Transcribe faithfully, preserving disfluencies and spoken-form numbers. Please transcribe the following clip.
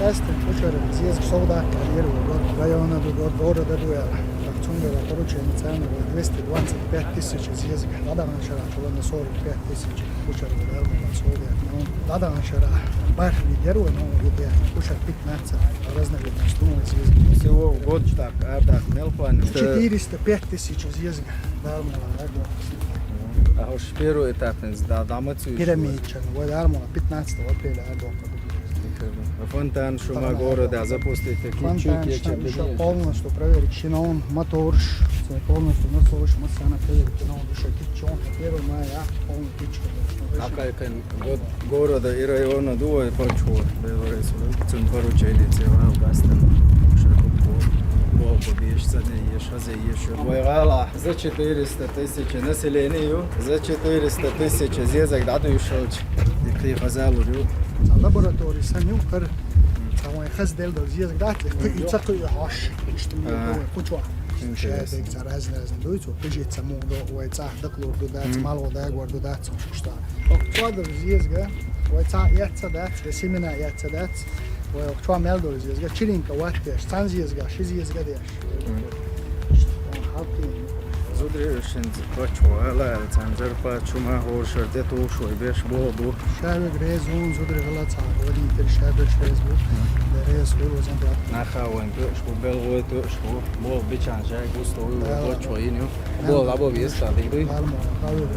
Астан кучара зезаг совдаккха дера вай города, района ду, города ду яла. Так цунгара поручение царна вай двести двадцать пять тысяч зезаг. ДӀадаханча шера чула на сорок пять тысяч кучара вай дармала совдаккха. Ну, дӀадаханча шера бархӀ видера вай, ну, видера кучара пятнадцать разновидность, ну, зезаг. Всего в год так, а так, мелкая. Четыреста пять тысяч зезаг дармала, да, год. А уж первый этап, да, да, мы цвет. Пирамидчан, вай дармала пятнадцатого апреля, а, год. Фонтан шума города запустить, такие чуки, полностью проверить, чинон, моторш, полностью насосш, массана проверить, чинон, дыша, кичон, первый мая, полный кичон. А как год города и района дуо и почва, белорис, цун поручение цела, гастен, шакутко, бо, бо, беш, садне, еш, хазе, еш. Вай гала, за четыреста тысяч населению, за четыреста тысяч зезаг дӀадуйшалч, и кли хазалурю. Лаборатория саню кар, самой хаз дел дол зезаг датли, и цакы хаш, что мне кучва. Интересно. Шайбек за разные, разные дуйцу, пыжит саму до, вай цах дак лур ду дац, мало да гвар ду дац, что. Ох, цва дол зезга, вай цах яца дац, семена яца дац, вай ох, цва мел дол зезга, чилинка ват деш, цан зезга, ши зезга деш. Зудри шинз почва, ала, цанзар почва, ма гор шарте ту шой беш бо бу. Шабек резун, зудри гала ца, вадин тер шабек резбу. Рез хуй возан да. Наха ван ту шку, бел вой ту шку, бо бичан шай густо вой почва иню. Бо лабо веста дигдуй. Нормально, хавы.